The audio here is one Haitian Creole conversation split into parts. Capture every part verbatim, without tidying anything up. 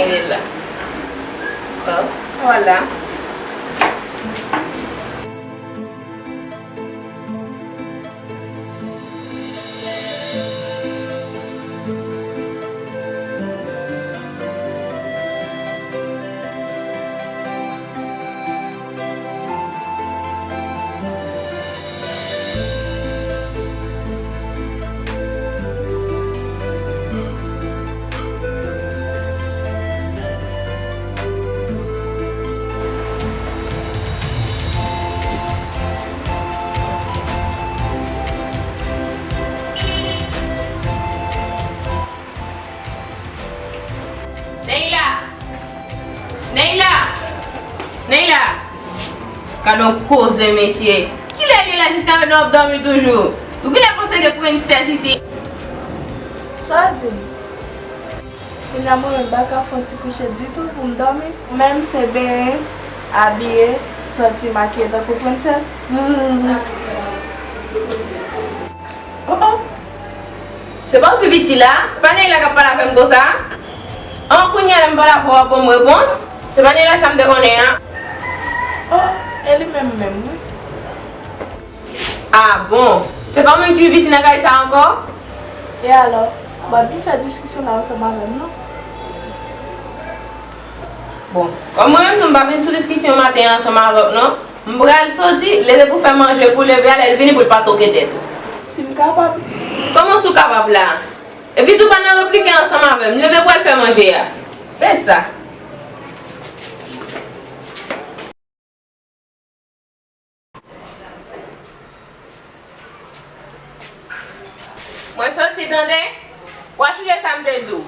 Li la. Oh, vwala. Neila! Neila! Neila! Gad yon koze, mesye. Kilè li ye la jiska mentnan w ap dòmi toujou? Ou genlè panse gen prensès isi? Sa w di m? Kounye a mwen menm m pa ka fè yon ti kouche ditou pou m dòmi. Ou menm se benyen, abiye, sòti makiye tankou prensès. Oh, oh. Se pa ou pi piti la? Se pa Neila k ap pale avè m konsa? An, kounye a la m pale avè w, w ap ban m repons? Se pa Neila sa m te konnen an? Oh, e li menm menm, wi. Ah bon? Se pa ou menm ki pi piti nan kay sa ankò? E alò? W ap vin fè diskisyon la ansanm avè m, non? Bon, kòm mwen menm tou m pa vin sou diskisyon maten an ansanm avè w, non. M pral soti, leve pou fè manje, pou leve a, lè l vini pou l pa toke tèt ou. Si m kapab. Kòman si w kapab la? Epi tou pa nan replike ansanm avè m, leve pou al fè manje a. Se sa. Mwen soti, tande. W a chonje sa m te di w.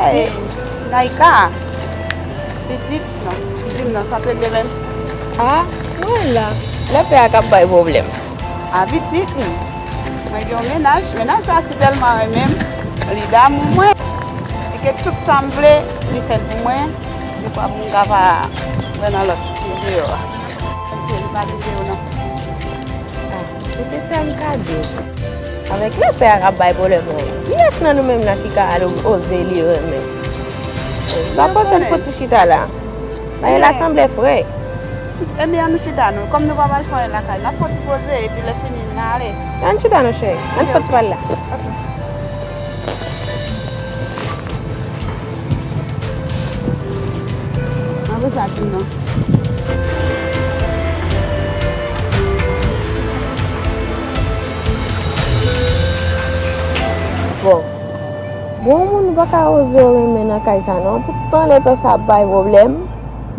Hey, Naïka, pitit, non, di m non, sa t regle menm? Ah, mwen la. Lè pè a k ap bay pwoblèm. Ah, pitit, mwen gen yon mennaj, mennaj sa si tèlman renmen m, li damou mwen, e ke tout sa m vle, li fè l pou mwen, defwa pou m ka pa wè nan lòt moun deyò a. Paske li pa vle deyò non. Ah, pitit, sa m ka di w? Avèk lepè a k ap bay pwoblèm la, kiyès nan nou menm la ki ka al oze li renmen? Sa panse n fouti chita la. Bagay la sanble fre. Ebyen, ann nou chita nou. Kòm nou pa pral fè anyen lakay, n ap fè yon ti poze, epi lè fini, n ale. Ann chita nou, cheri. Ann fè yon ti pale la. Ok. Apre sa, di m non. Bon. Bon, moun ou pa ka oze renmen nan kay sa non. Poutan lepè sa ap bay pwoblèm.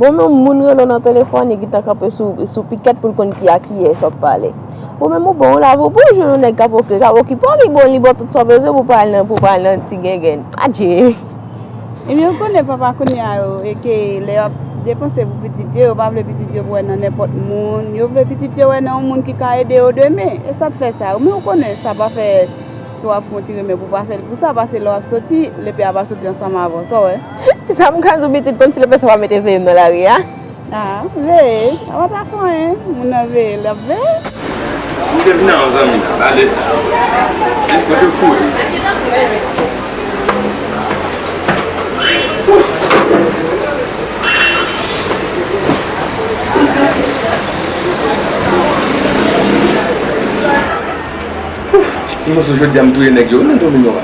Bon, men moun rele w nan telefòn, li gentan kanpe sou, sou pikèt pou l konn ki a kiyès w ap pale. Bon, men ou bon, ou la, ou pou jwenn yon nèg k ap okipe w, ki bon, li bon, li ba w tout sa w bezwen pou pale nan, pou pale nan ti gengen. Adje! Ebyen, ou konnen papa kounye a yo, e ke lè y ap depanse pou pitit yo, yo pa vle pitit yo wè nan nenpòt moun. Yo vle pitit yo wè nan yon moun ki ka ede yo demen. E sa k fè sa. Men ou konnen sa pa fè, si w ap fè yon ti renmen pou w pa fè l pou sa, paske lè w ap soti, lepè a pa soti ansanm avè w. Sa w wè? Sa m ka di w pitit, kòmsi lepè sa pa mete veye m nan lari a. Ah, veye, sa pa ta fè anyen. Moun nan veye, l ap veye. M te vin nan zanmi la, gade sa. Men kote fou ye. Si m sou jodi a m touye nèg yo nan domino a.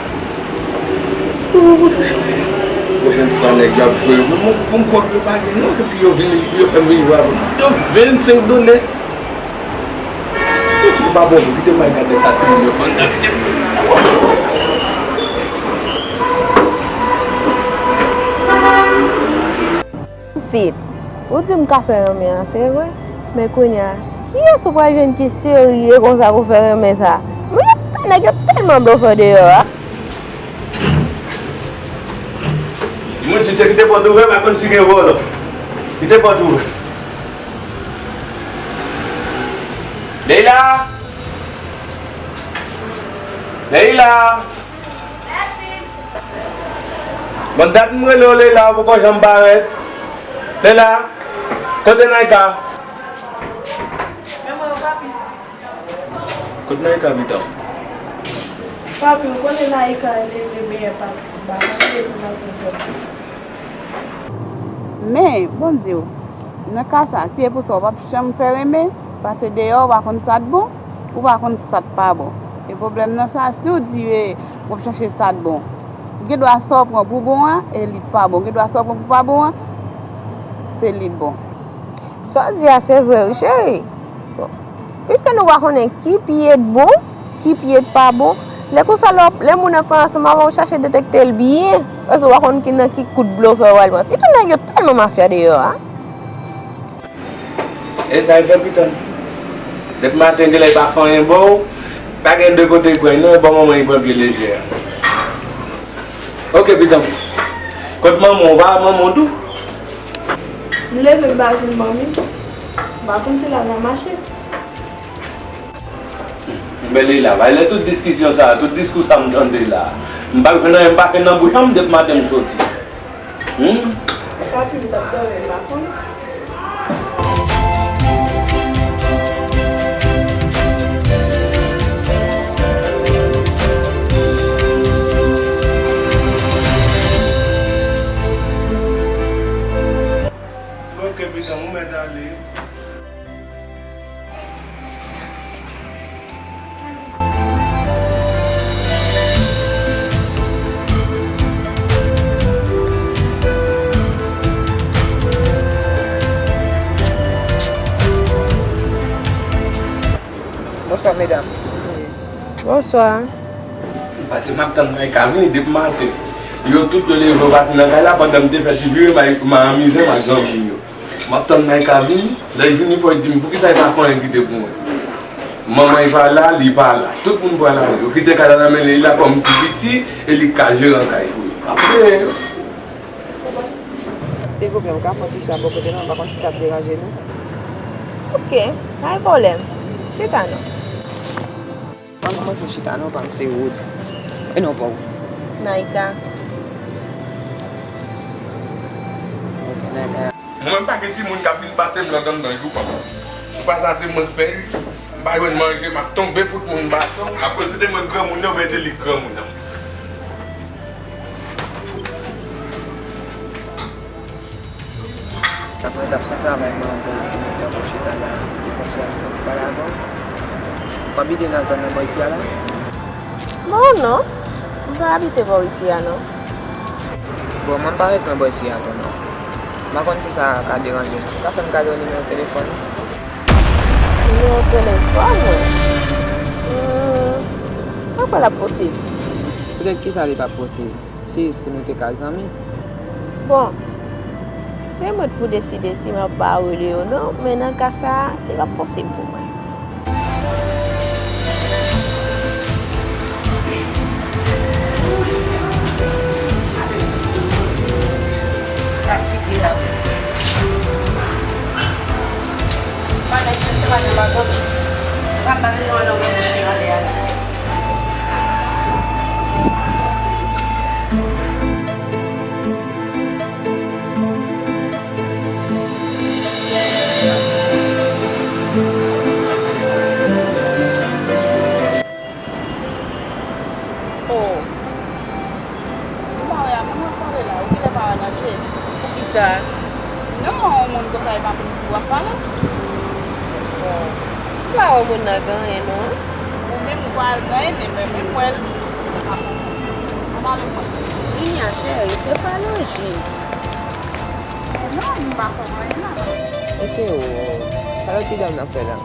Pwochèn fwa nèg yo ap jwe yo pou m, pou m kwè yo pa gen non, epi yo vin, yo fè m vin jwe avè yo. Yo vennsenk done. Yo pa bon, kite m al gade sa timoun yo fè anndan, kite m. Pitit, ou di m ka fè renmen an, se vre? Men kounye a, kiyès ou pral jwenn ki serye konsa pou fè renmen sa? Men yo, nèg yo tèlman blofè deyò a. Timoun, si se kite pòt ouvè, pa konn si gen vòlò. Kite pòt ouvè. Leila! Leila! Bon, dat m rele w, Leila, ou poko janm parèt. Leila, kote Naïka? Men mwen, papi. Kot Naïka, pitit? Papi, ou konnen Naïka leve byen pati, m pa konn si se pou nan kou sòti. Men, Bondye, nan ka sa, si e pou sa, ou p ap janm fè renmen, pase deyò, ou pa konn sa t bon, ou pa konn sa t pa bon. E pwoblèm nan sa, si w di, e, w ap chache sa t bon, gen dwa sa w pran pou bon an, e li pa bon. Gen dwa sa w pran pou pa bon an, se li t bon. Sa w di a, se vre, wi, cheri. Bon. Piske nou pa konnen ki pye t bon, ki pye t pa bon, lè konsa, lè, lè moun nan pran ansanm avè w, chache detekte l byen, paske w pa konn ki nan ki kout blofè w pral pran. Sitou nèg yo tèlman mafya deyò a. E sa e fè pitit. Depi maten, genlè li pa fè anyen ba w, pa gen de kote li pran non, e bò manman li pran pye lejè a. Ok, pitit. Kot manman w, ou pa manman w tou? M leve, m pa jwenn manmi. M pa konn si l al nan mache. Men Leila, bay lè tout diskisyon sa, tout diskou sa m tande la. M pa jwenn anyen, m pa fè nan bouch an, m depi maten m soti. Hmm? Sa pi m t ap dòmi, m pa konnen. Ok, pitit, ou mèt ale. Bonswa, medam. Bonswa. Paske m ap tann Naïka vini depi maten. Yo tout yo leve yo pati nan kay la pandan m te fè ti vire, m a, m a anmize m ak zanmi m yo. M ap tann Naïka vini. Lè l vini, fò l di m poukisa l pa fè anyen kite pou mwen. Manman l pa la, li pa la. Tout moun pral ale. Yo kite kay la nan men Leila kòm pi piti e li k ka jeran kay pou yo. Apre, silvouplè, ou ka fè yon ti chita bò kote nou, m pa konn si sa ap deranje nou. Ok, pa gen pwoblèm. Chita non. Ban m kòmanse chita non, pa m se Wood. E non pa w. Naïka. Ok, Naïka. Mwen menm pa gen timoun k ap vin pase m nan ganngan jou kòm. Ou pa sa se mwen k fè l. M pa jwenn manje, m ap tonbe fout moun baton. Apre se te mwen k granmoun nan, oubyen se li k granmoun nan. Sa pran etap sa travay mwen anpil ti moute pou chita la, li fon chita pou ti pale avè w. Ou abite nan zòn nan bò isi a la? Bon, non. M pa abite bò isi a, non. Bon, mwen pa ret nan bò isi a tou, non. M pa konn si sa ka deranje w. Si w ka fè m kado nimewo telefòn ou? Nimewo telefòn mwen? Hmm, mwen kwè l ap posib. Poutèt kisa li p ap posib? Se jis pou nou te ka zanmi. Bon, se mwen k pou deside si m ap pa rele yo non, men nan ka sa a, li p ap posib pou mwen. Oh. Ou pa wè a moun w ap pale la, ou genlè pa wè nan je. Poukisa? Non, yon moun konsa e pa moun pou w ap pale. Bon. M pa wè moun nan gen anyen non. Ou menm ou pa al gen anyen, men mwen menm m wè l. Ann ale pran. Ninia cheri, se pa lojik. Non, m pa konprann nan. Mesye o, sa lòt ti dam nan fè la?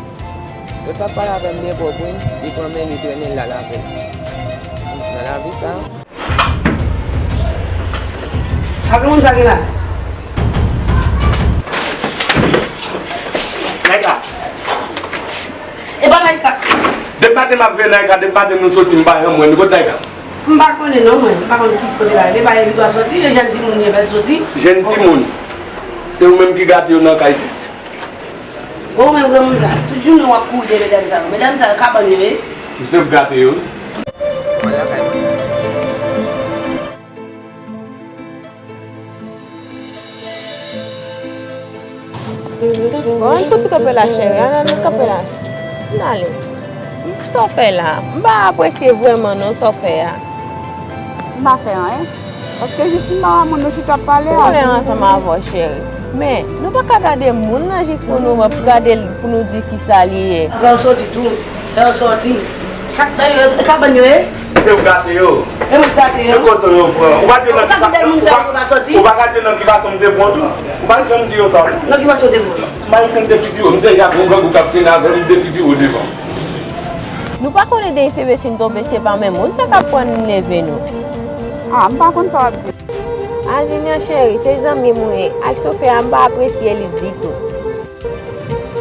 Lòt la pale avè m byen pwòp wi, li pran men li trennen l al avè l. Nan lavi sa. Sa granmoun sa gen la? Naïka. E pa Naïka. Depi maten m ap veye Naïka, depi maten nou soti m pa janm wè nou. Kot Naïka? M pa konnen non mwen, m pa konn ki kote l ale, pa gen li dwa soti, e jèn timoun li ye fè l soti. Jèn timoun? E ou menm ki gate yo nan kay isit? Bon, ou menm granmoun sa, tout jounen w ap kouri dèyè medam sa yo. Medam sa yo kabann yo ye. Misye ap gate yo. Bon, ann fouti kanpe la, cheri. Ann, ann kanpe la. Ann ale. Sa w fè la? M pa apresye vrèman non sa w fè a. M pa fè anyen. Paske jis m pa wè moun nou chita ap pale a. Mwen ansanm avè w, cheri. Men, nou pa ka gade moun nan jis pou nou, pou gade l, pou nou di kisa li ye. Lè w soti tou, lè w soti. Chak lè yo, e kabann yo ye? Se ou gate yo. E mwen gate yo. E kote yo pran? Ou pa jwenn nan ki fason, ou pa, ou pa ka jwenn nan ki fason m te pran tou. Ou pa janm di yo sa. Nan ki fason w te pran? M pa janm te figi yo. M se jan yon grangou k ap fini avè m, m te figi yo devan. Nou pa konnen de se si n tonbe, se pa menm moun sa k ap pran n leve nou. Ah, m pa konn sa w ap di. Ah, Junior cheri, se zanmi m ou ye. Ak sa w fè a, m pa apresye li ditou.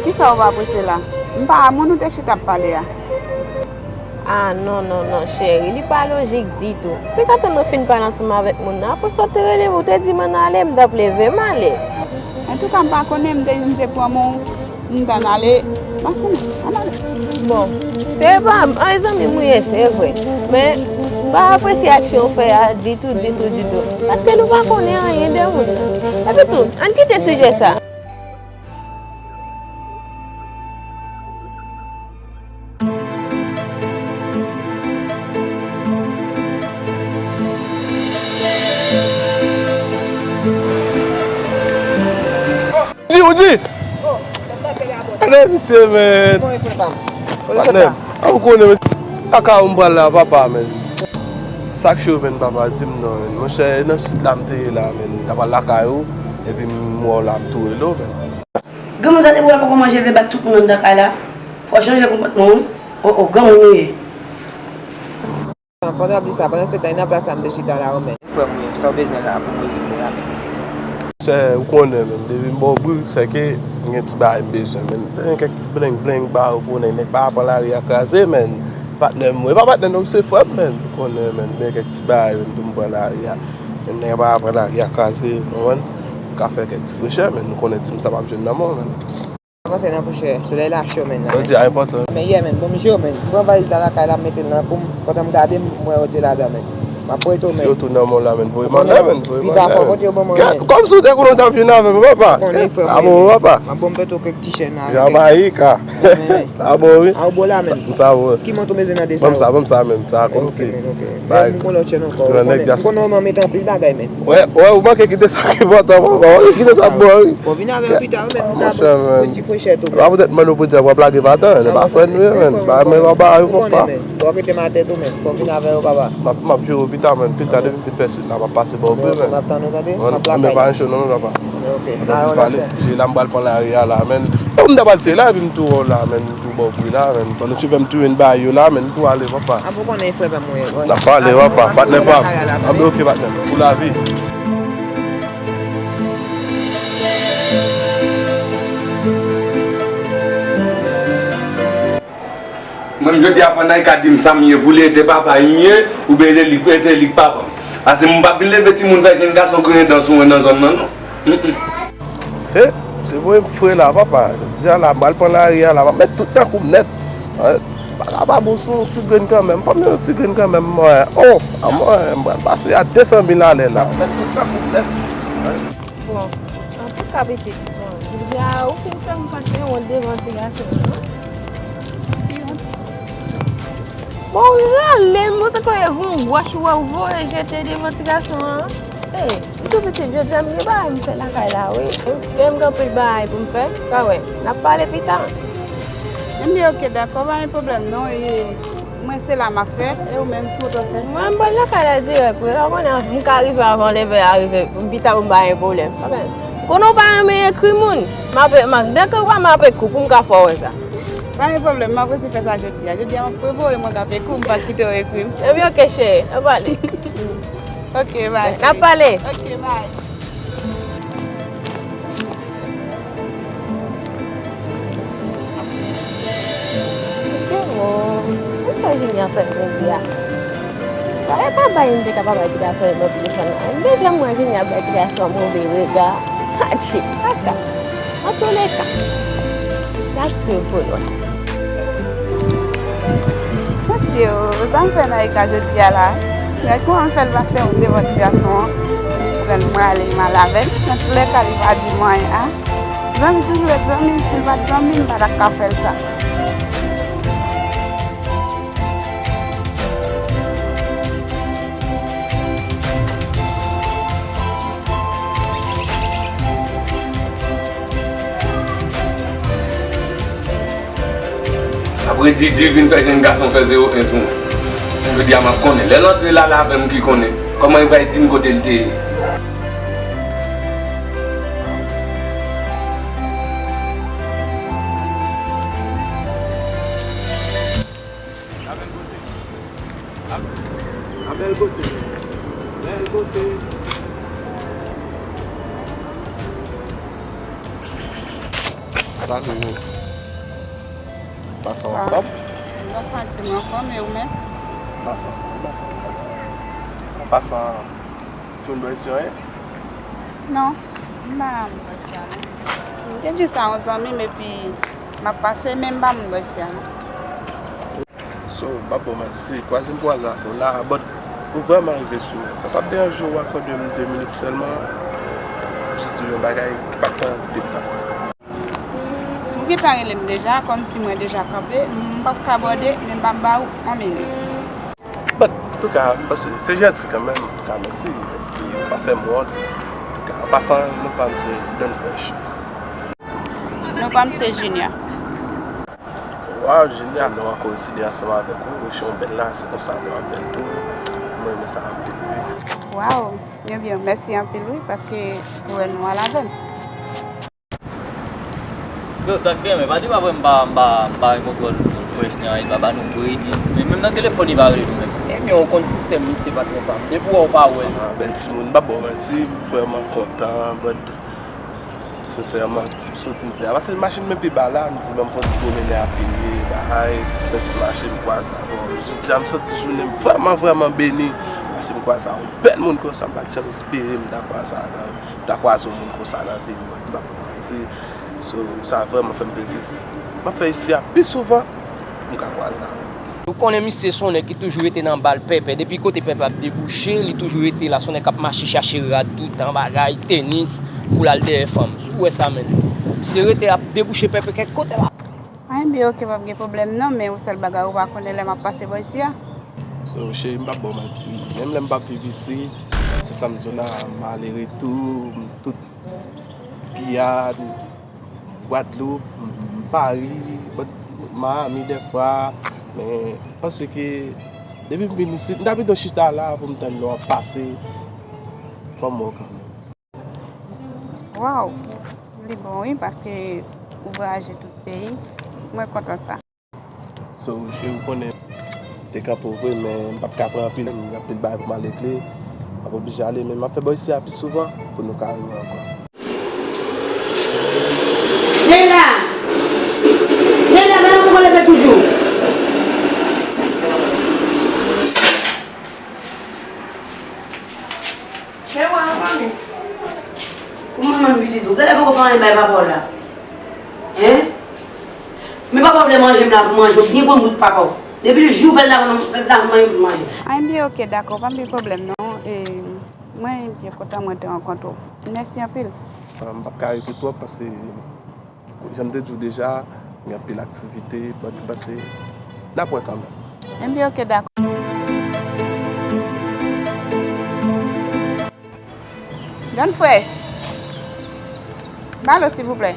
Kisa w pa apresye la? M pa wè moun ou te chita ap pale a. Ah, non, non, non, cheri, li pa lojik ditou. Ou te ka tann mwen fin pale ansanm avèk moun nan, apre sa w te rele m, ou te di m ann ale, m t ap leve m ale. Antouka, m pa konnen, m te jis m te pran men w, m t ann ale, m pa konnen, ann ale. Bon, se pa, an zanmi m ou ye, se vre. Men, m pa apresye aksyon w fè a ditou, ditou, ditou. Paske nou pa konnen anyen de moun nan. Epitou, ann kite sijè sa. Di, ou di? Gade misye, men. Patnè, a ou konnen, men. Kaka ou m pral la, papa, men. Sa k cho, men, papa, di m non, men. Monchè, e nan sid la m te ye la, men. N ta pral lakay ou, epi m wè w la, m tou rele w, men. Granmoun sa depi w wè poko manje, vle bat tout moun anndan kay la. Fò w chanje konpòtman w wi. O, o, granmoun ou ye. Pandan w ap di sa, pandan se tan, e nan plas la m te chita la, ou menm. Frè m, wi, sa w bezwen la, pou m rezoud la, men. Sè, ou konnen, men, depi m ba w bri, sè ke m gen ti bagay m bezwen, men. Gen kèk ti blengblenng ba ou konnen, nèg pa pran lari a kraze, men. Patnè m, wi, e pa patnè non, se frè m, men. Ou konnen, men, gen kèk ti bagay, men, pou m pran lari a. Men nèg pa pran lari a kraze, ou konprann? M ka fè kèk ti frechè, men, ou konnen ti m sa p ap jwenn nan men w, men. Avanse non, monchè, solèy la cho, men, la. Jodi a enpòtan. Men, yeah, men, bon, m jwe, men. M pran valiz la lakay la, m mete l nan kou m. Pandan m gade, m wè yo te ladan, men. M ap prete w, men. Si yo tou nan men w la, men, voye m anlè, men, voye m anlè, men. Kòmsi w te konnen w t ap vin avè m, papa. Konnen, frè m, papa. M ap bon, m pete w kèk ti chèn la. Jamaica. A bon, wi. A bon la, men. M sa, wi. Ki mont ou bezwen nan de sa yo? Ban m sa, ban m sa, men. Sa, kòmsi. Ok, men, ok. Bay. M gon lòt chèn ankò, ou konnen. M konnen w mete anpil bagay, men. Wè, wè, ou manke kite sa ki enpòtan, papa. Ou manke kite sa pou mwen, wi. Bon, vin avè m pita, wi, men. Monchè, men. Ti frechè tou, men. Ou pa poutèt mande w poutèt w ap lage m atè, men. E pa frè nou ye, men. Ba, men, papa, wi, papa. Ou rete m atè tou, men. Fò vin avè yo, papa. M ap, m ap jere w pita, men. Pita depi m fin fè sit la, m ap pase ba w, men. M ap tann ou, tande? M ap lakay la. Mwen pa cho non, men, papa. Ok. Mwen pa plis pale. Se la m pral pran lari a la, men. E ou m ta pral tire la, epi m tou wè w la, men. Tou ba w bri la, men. Pandan ti fè m touye n bay yo la, men, m tou ale, papa. A, pou konnen frè pa m, wi. N ap pale, papa. Patnè pa m. Anben, ok, patnè. Pou lavi. Mwen, jodi a, fò Naïka di m sa m ye, pou li ete papa m ye, oubyen ete li, ete li k papa m. Paske m p ap vin leve timoun fè jenn gason griyen dan sou mwen nan zòn nan, non. Mm, mm. Se, se voye m fre la, papa. Jodi a la, m pral pran lari a la, m ap met tout nan kou m nèt. Eh, bagay pa bon sou yon ti grenn kanmenm. Ban m yon ti grenn kanmenm, mwen. Oh, a mwen, m pral pase a de san mil alè la. M ap met tout nan kou m nèt. Bon, antouka, pitit, bon, jodi a, ou fin fè m pase wont devan ti gason an, non? Bon, ou rale m, ou tankou yon gwo wòch ou wè ou voye jete devan ti gason an. Ey, m tou pitit, jodi a m gen bagay m fè lakay la, wi. M gen anpil bagay pou m fè, sa wè, n ap pale pita. Enben, ok, dakò, pa gen pwoblèm, non, e, mwen se la m ap fè, e ou menm, ki w t ap fè? Mwen, m pral lakay la dirèk, wi, ou konnen, m ka rive avan leve a rive, m pita pou m pa gen pwoblèm, sa fè. Konnen w pa renmen ekri moun, m ap, m ap, dèke w pa m ap ekri w pou m ka fè w wè sa. Pa gen pwoblèm, m ap resi fè sa jodi a. Jodi a, m ap prevwa mwen k ap ekri w, m pa kite w ekri m. Ebyen, ok, cheri, n ap pale. Ok, bye, cheri. N ap pale. Ok, bye. Mesye, bon, men sa Junior fè m jodi a. Bagay pa bay m te ka pa bay ti gason yo nan telefòn nan. M te janm wè Junior bay ti gason an move rega. Atchi, kaka. Antouleka. Ap swiv pou nou. Mesye o, sa m fè nan Eka jodi a la? Gad kòman m fè l pase yon devan ti gason an. Pran l pwale, m al avè l. Nan toulèka, li pa di m anyen a. Zanmi toujou ret zanmi, si l pa t zanmi, m pa t ap ka fè l sa. Apre Didi vin fè jèn gason fè zewo en sou mwen. Jodi a m ap konnen. Lè l antre la, l avè m ki konnen. Kòman li pral di m kote l te ye? A bèl kote. Bèl kote. Sa se nou. Pasan ansanm. Mwen santi m anfòm, e ou menm? Pasan, pasan, pasan. Pasan, timoun bò isi an ye? Non, m pa moun bò isi a non. M te di sa yon zanmi m, epi m ap pase, men m pa moun bò isi a non. So, m p ap ba w manti, kwaze m kwaze avè w la, but ou vrèman rive sou mwen. Sa p ap deranje w akòde m de minit sèlman? Jis di w yon bagay ki pa t pran anpil tan. Ou gentan rele m deja, kòmsi mwen deja kanpe, m p ap ka bòde, men m p ap ba w yon minit. But, antouka, m panse se janti kanmenm, antouka, mèsi, dèske ou pa fè m wont. Antouka, an pasan, non pa m se Don Fresh. Non pa m se Junior. Waw, Junior, nou ankò resi de ansanm avèk ou, ou se yon bèl la, se konsa nou ap bèl tou. Mwen renmen sa anpil, wi. Waw, ebyen, mèsi anpil, wi, paske ou wè nou al avè m. Yo, sa k gen, men pa di pa vre m pa, m pa, m pa renkontre l fresh ni anyen, li pa ba nou bri, ni, men menm nan telefòn li pa rele nou menm. Ebyen, ou konn sistèm misye, patwon pa m. Depi w wè w pa wè l. Ah, bèl timoun, m p ap ba w manti, m vrèman kontan, but sensèman, ti soti m fè a. Paske machin mwen pi ba la, m di, ban m fè yon ti pwomennen a pye, bagay, fè ti mache, m kwaze avè w. Jodi a, m santi jounen m vrèman, vrèman beni, paske m kwaze a yon bèl moun konsa, m pa t janm espere m ta kwaze a nan, m ta kwaze yon moun konsa nan vi m, m p ap manti. So, sa vrèman fè m plezi. M ap fè isi a pi souvan pou m ka kwaze avè w. Nou konnen misye se yon nèg ki toujou rete nan bal pèpè. Depi kote pèpè ap debouche, li toujou rete la. Se yon nèg k ap mache chache rad toutan, bagay, tenis, pou l al dèyè fanm. Si w wè sa, men misye rete ap debouche pèpè kèk kote la. Anyen, byen, oke, p ap gen pwoblèm non, men yon sèl bagay ou pa konnen lè m ap pase bò isi a. So, cheri, m p ap ba w manti. Menm lè m p ap viv isi, se sa m di w la, m ale retou, m tout Giyàn, Gwadloup, m, m, Pari, bòt Miami dèfwa, men paske depi m vin isit, m ta pito chita la pou m tann lè w ap pase, fò m wè w kanmenm. Waw, li bon wi, paske ou vwayaje tout peyi, mwen kontan sa. So, cheri, ou konnen, te kanpe w vre, men m p ap ka pran anpil, m gen anpil bagay pou m al regle. M ap oblije ale, men m ap fè bò isi a pi souvan pou nou ka rive ankò. Leila! Leila, gade kòman w leve toujou. Men wè, fanmi. Ou menm menm pitit ou. Gade poko fè anyen bay papa w la. Hein? Men papa w vle manje m la pou manje, w byen konn bout papa w. Depi jou fè l la, fè l la manje pou manje. Anyen byen, oke, dakò, pa gen pwoblèm non. E, mwen byen kontan mwen te rankontre w. Mèsi anpil. Ah, m p ap ka rete twòp paske, jan m te di w deja, gen anpil aktivite, but m panse n ap wè kanmenm. Anyen byen, oke, dakò. Don Fresh. Ba lo, silvouplè.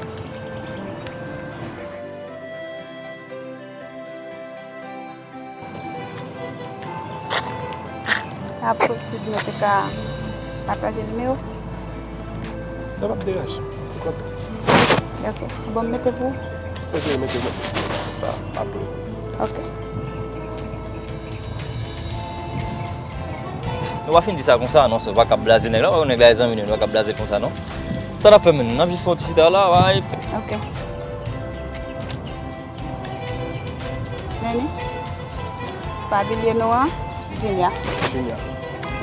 Sa ap posib nou te ka pataje nimewo? Sa p ap deranje. Ou kontan? Ok. Bon, m mete pou ou? Ok, mete, mete. Sou sa, apre. Ok. Nou pa fin di sa konsa, non, se w pa ka blaze nèg la, w pa wè nèg la e zanmi nou, nou pa ka blaze konsa, non. Sa n ap fè menm, n ap jis fè yon ti chita la, bay. Ok. Neni, pa bliye non an, Junior. Junior.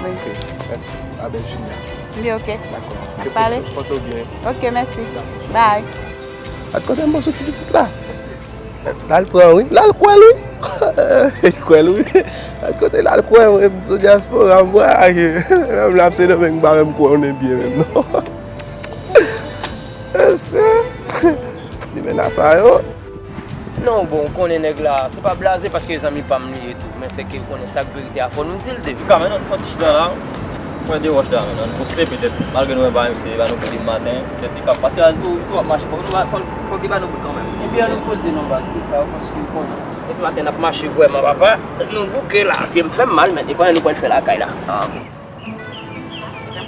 Wi. Ok, mèsi. A bèl Junior. Li ok. Dakò. N ap pale. Pòte w byen. Ok, mèsi. Dakò. Bye. Gad kote m soti pitit la. L al pran wi, l al kwè l wi. L kwè l wi. Kote l al kwè mwen, m sou dyaspora, m vwayaje. Menm la, m Sendomeng, m pa menm konnen byen menm non. Mesye, li menas sa yo. Non, bon, ou konnen nèg la, se pa blaze paske zanmi pa m li ye tou, men se ke ou konnen sa k verite a, fò nou di l de. Ka, men ann fè yon ti chita la, pran de wòch la, men ann poste petèt, malgre nou wè bagay misye, e pa nou pou demen maten, petèt li ka pase la, tou, tou ap mache, fòk nou ba, fòk, fòk li ba nou bout kanmenm. Epi ann nou poze non baz, se sa, paske ou konnen. Depi maten n ap mache vrèman, papa, nou bouke la, pye m fè m mal, men e konnen nou pral fè lakay la. Ah, ok.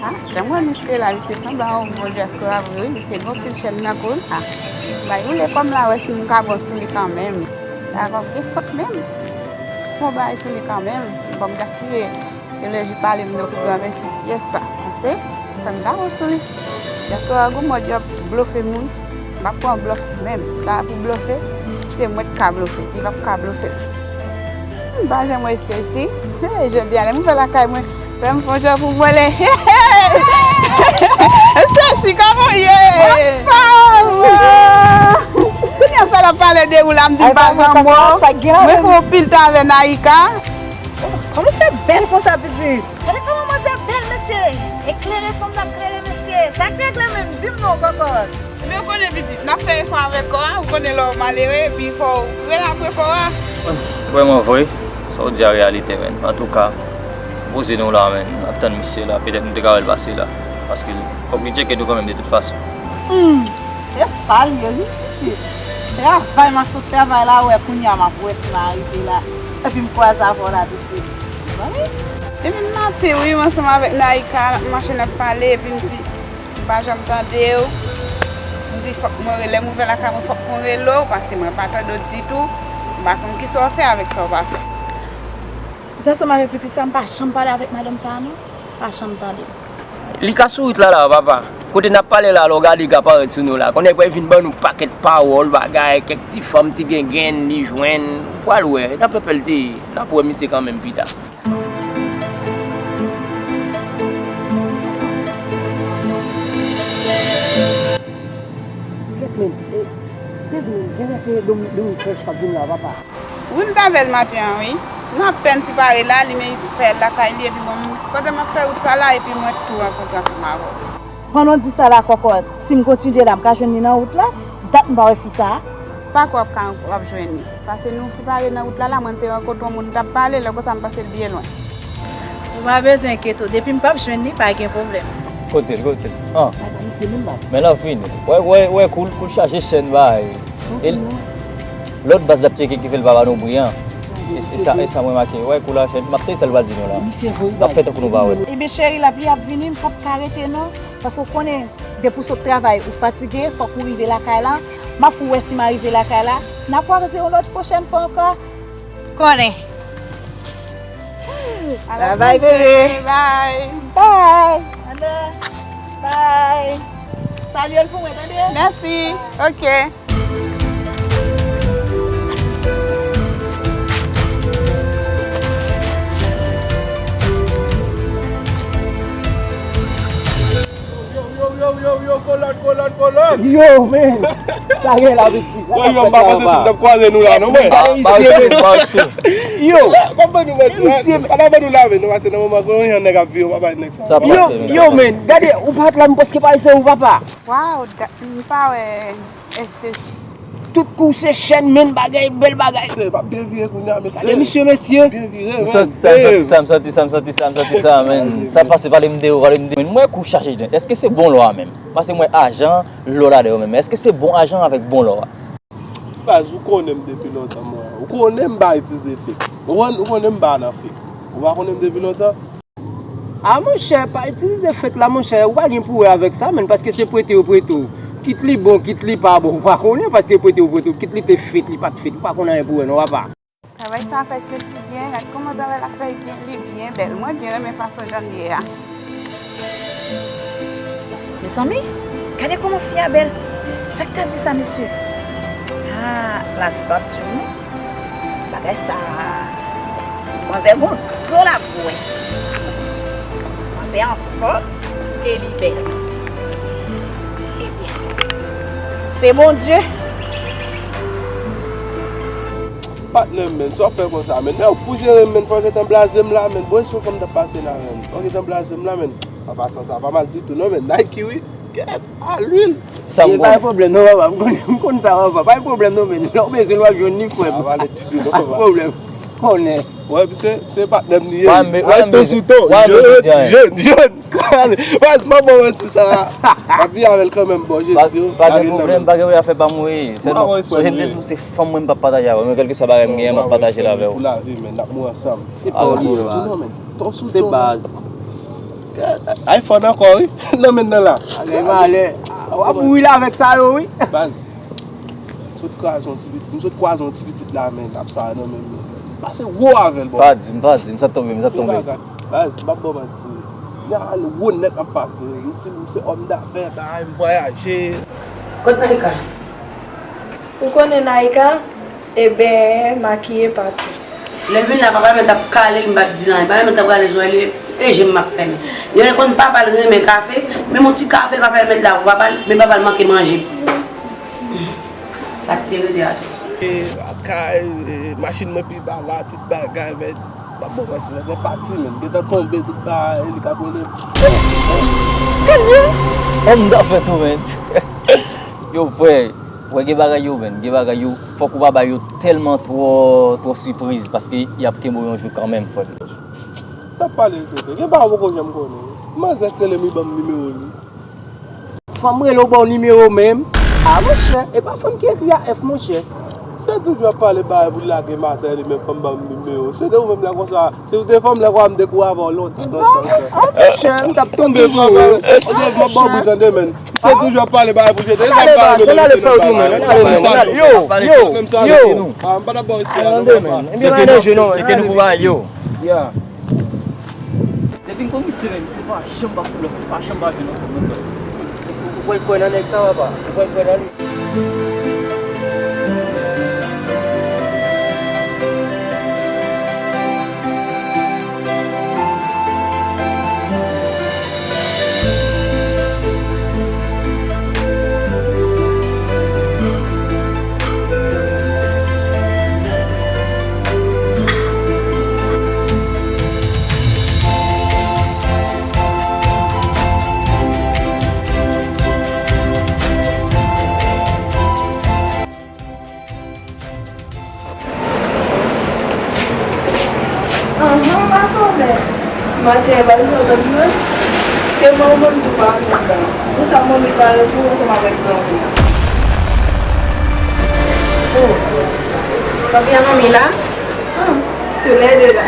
Ah, jan m wè misye la, misye sanble yon bon dyaspora vre wi, misye gen yon pil chèn nan kou l. Ah, bay woule kò m la wè si m ka bon sou li kanmenm. Sa kòm gen fòt menm. Bon bagay sou li kanmenm, m p ap gaspiye enèji pale m non pou granmèsi pyès sa. Pase, fè m ta bon sou li. Dyaspora gou mòd yo ap blofe moun. M ap pran blòf menm. Sa a pou blofe, se mwen k ka blofe. Li p ap ka blofe m. M pa janm wè Stacy. Hey, jodi a, lè m rive lakay mwen, frè m fè yon jan pou m wè l. Stacy, kòman w ye? Anfòm! Kounye a sa l ap pale de ou la, m di m pa janm wè w. Mwen fè yon pil tan avè Naïka. Oh, kòman w fè bèl konsa, pitit? Gade kòman manzè bèl, mesye! Eklere fanm nan ap klere, mesye! Sa k regle menm? Di m non, kòkòt! Men w konnen pitit, n ap fè efò avèk kò a, ou konnen lè w malere, epi fò w rele apre kò a. Vrèman vre, sa w di a reyalite, menn. Antouka, poze nou la, menn. N ap tann misye la, petèt nou te ka wè l pase la. Paske fòk li tcheke nou kanmenm de tout fason. Hmm, se sa l ye, wi, pitit. Travay, m ap sot travay la, wè, kounye a m ap wè si m a rive la. Epi m kwaze avè w la, pitit. Zanmi? Depi m maten, wi, m ansanm avèk Naïka, n ap mache, n ap pale, epi m di, m pa janm tande w. M di, fòk mwen rele, lè m rive lakay mwen, fòk mwen rele w, paske mwen pa tande w ditou. M pa konn kisa w fè avèk sa w pa fè. Ou t ansanm avèk pitit sa, m pa janm pale avèk madanm sa a, non. Pa janm tande. Li ka sou wout la, la, papa. Kote n ap pale la, lè w gade, li ka parèt sou nou la. Konnen pral vin ban nou pakèt pawòl, bagay, kèk ti fanm, ti gengenn, li jwenn. Ou pral wè, nan pèpè l te ye. N ap wè misye kanmenm pita. Kèt men, e, Kevin, genlè se Dom-, Dominique Fresh k ap vin la, papa. Wi, m t avè l maten an, wi. Nou apèn separe la, li menm li fè l lakay li, epi mwen, pandan m ap fè wout sa la, epi mwen tou rankontre ansanm avè w. Pandan w di sa la, kòkòt, si m kontinye la, m ka jwenn li nan wout la? Dat m pa wè fi sa a. Pa kwè w ap ka, w ap jwenn li. Pase nou separe nan wout la, la, mwen te rankontre yon moun, m t ap pale, lè konsa m pase l byen lwen. Ou pa bezwen enkyete w, depi m p ap jwenn li, pa gen pwoblèm. Kote l, kote l? Ah. Men l ap vini. Wè, wè, wè, kou l, kou l chaje chèn, bay. E l, lòt baz l ap tcheke ki fè l pa ba nou bri an. E, e sa, e sa mwen make. Wè, kou l ap fè, m ap tande sa l pral di nou la. L ap fè tankou nou pa wè l. Ebyen, cheri, lapli ap vini, m p ap ka rete non. Paske w konnen, depi w sot travay, ou fatige, fòk ou rive lakay la. M ap fè w wè si m a rive lakay la. N a kwaze yon lòt pwochèn fwa ankò. Konnen. Travay, bebe. Bye. Bye. Bye. Salye l pou mwen, tande? Mèsi. Ok. Yo, yo, yo, yo, yo, kolòn, kolòn, kolòn. Yo, men. Sa gen la, pitit. Yo, yo, m pa panse si m t ap kwaze nou la, non, men. Gade misye, men. Yo. Kòman nou mèsi, pa nan ban nou lave, non, pase nan moman, kon yon nèg ap viv, pa bay nèg sa. Yo, yo, men. Gade, ou pa t la, m prèske pa wè se ou, papa. Waw, m pa wè. Èske tout kou se chèn, menm bagay, bèl bagay. Se pa byen vire kounye a, mesye. Gade misye, mesye. Byen vire, m santi sa, m santi sa, m santi sa, m santi sa, m santi sa, men. Sa pase, pale m de ou, pale m de ou. Men mwen kou chaje, èske se bon lò a menm? Paske m wè ajan, lò la deyò menm. Èske se bon ajan avèk bon lò a? Baz, ou konnen m depi lontan, mwen. Ou konnen m pa itilize fake. Ou konn-, ou konnen m pa nan fake. Ou pa konnen m depi lontan? A monchè, pa itilize fake la, monchè, ou pa gen pou wè avèk sa, menn, paske se prete yo prete w. Kit li bon, kit li pa bon, ou pa konnen, paske prete yo prete w, kit li te fake, li pa t fake, ou pa konn anyen pou wè non, papa. Travay sa fè Stacy byen, gad kòman travay la fè byen, li byen bèl. Mwen byen renmen fason jan l ye a. Mezanmi, gade kòman fi a bèl. Sa k ta di sa, mesye? Ah, lavi p ap di w non. Bagay sa, manzè gon dlo l ap bwè. Manzè anfòm e li bèl. Ebyen, se Bondye. Patnè m, menn, sa w ap fè konsa, menn? Men w pou jere m, menn, fò w gentan blaze m la, menn. Bon, espo kòm t ap pase la, menn. Fò w gentan blaze m la, menn. An pasan, sa pa mal ditou, non, menn. Nike, wi. Kèt, a lwil. Sa m konnen. Pa gen pwoblèm, non, papa. M konn, m konn sa, papa. Pa gen pwoblèm, non, menn. Lè w bezwen l, w ap jwenn li, frè m. Pa pale ditou, non, papa. Pa gen pwoblèm. Konnen. Wè, se, se patnè m li ye. Wè, men, wè, men, to sou to. Wè, men, jèn, jèn, jèn. Baz, m ap ba w manti sa. M ap viv avè l kanmenm, bon, je di w. Pa gen pwoblèm, pa gen pwoblèm, afè pa m wi. Sèlman, sonje m te di w se fanm mwen m p ap pataje avè w, men kèlkeswa bagay m genyen, m ap pataje l avè w. Pou lavi, men, n ap mouri ansanm. Se pa w li ye, baz. To sou to, se baz. iPhone ankò, wi. Nan men nan la. Bagay malè. W ap mouri la avèk sa yo, wi. Baz. M sot kwaze yon ti pitit, m sot kwaze yon ti pitit la, men, ap sa nan men m. M pase wo avè l, bò. Pa di m, pa di m, sa tonbe m, sa tonbe. Baz, m ap ba w manti. Y a ale wo nèt m ap pase. M di m se òm dafè, bagay, m vwayaje. Kot Naïka? Ou konnen Naïka? Eben, makiye pati. Lè l vin la, papa l mèt ap kale l, m p ap di l anyen. Papa l mèt ap rale zòrèy li, e je m m ap fèmen. Li konn papa l renmen kafe, menm yon ti kafe l pa fè l mèt la pou papa l, men papa l manke manje. Sa k te rete a tou. E, lakay, e, machin mwen pi ba la, tout bagay, men, m ap ba w manti, men, se pati, men, gentan tonbe, tout bagay, li k ap rele m. Serye? Òm dafè tou, men. Yo, frè, wè, gen bagay yo, men, gen bagay yo, fòk ou pa ba yo tèlman twò, twò sipriz, paske y ap kenbe w yon jou kanmenm, frè. Sa ap pale rete, gen bagay ou poko janm konnen. Manzè k rele m, li ban m nimewo li. Fanm rele w ba w nimewo menm. A, monchè, e pa fanm ki ekri a F, monchè. Se toujou ap pale bagay pou lage maten li, men fanm ban m nimewo. Se de ou menm lè konsa, si w te fanm lè konsa, m te kouri avè w lontan, lontan, lontan. A, monchè, m t ap tonbe tou. Oke, m ap ba w bri tande, men. Se toujou ap pale bagay pou jete. E sa m pale, men, se nan le fè w tou, men. Yo, yo, yo. A, m pa t ap ba w respè la, non, papa. Ebyen, pa danje, non. Cheke nou pou bagay yo. Yeah. Depi m konn misye menm, misye pa janm pa sou lòt, pa janm pa jwenn lòt moun nan. Ou pral kwè nan nèg sa, papa? Ou pral kwè nan li? Anhan, makomè. Maten an, pa vin antann mwen. Se manman m tou pa antann la. Pou sa, manmi pa rete ansanm avèk granmoun nan. Oh, papi a manmi la? Ah, tou lè de la.